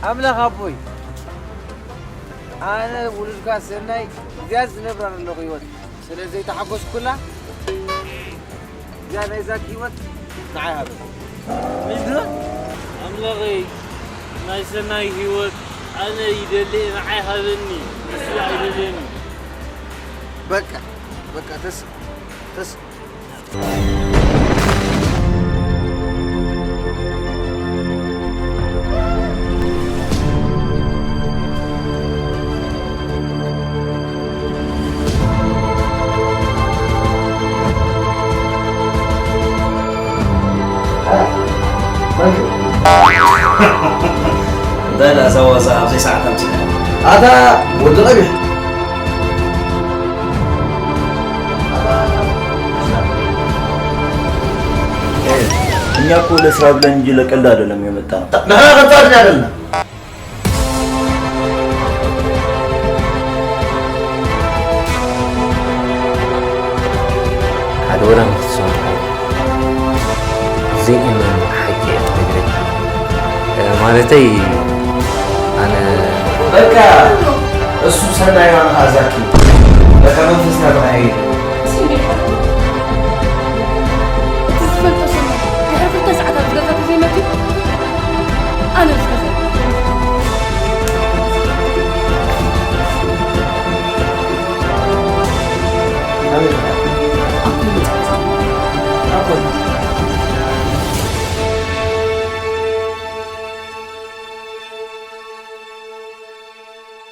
ኣምላኽ ኣቦይ፣ ኣነ ውሉድካ ሰናይ እዚኣ ዝነብራ ዘለኹ ህይወት ስለ ዘይተሓጎስኩላ፣ እዚኣ ናይ ዛኪ ህይወት ንዓይ ሃበኒ። ምድረ ኣምላኸይ፣ ናይ ሰናይ ህይወት ኣነ ይደሊ፣ ንዓይ ሃበኒ፣ ንሱ ኣይደልየኒ። በቃ፣ በቃ፣ ተስ-፣ ተስ-፣ እንታይ ደኣ ሳዋ ሳዋ ኣብዘይ ሰዓት ኣምጺእካ? ኣታ ወዲ ቀቢሕ። እኛ እኮ ለስራ ብለን እንጂ ለቀልድ አይደለም የመጣነው። ንሕና ከንጻድና አይደለም። ሓደ ወላ ንክትሰምዖ ዘይእመን ሓቂ እየ ትነግረካ። እ፣ ማለተይ ኣነ በቃ እሱ ሰናይ ዋንኻ ዛኪ በቃ መንፈስና ተቐያይሩ። እቲ ዝፈልጦ ሰብ ድሕሪ ክልተ ሰዓታት ገዛ ተዘይመጺኡ ኣነ ዝፈትዎ።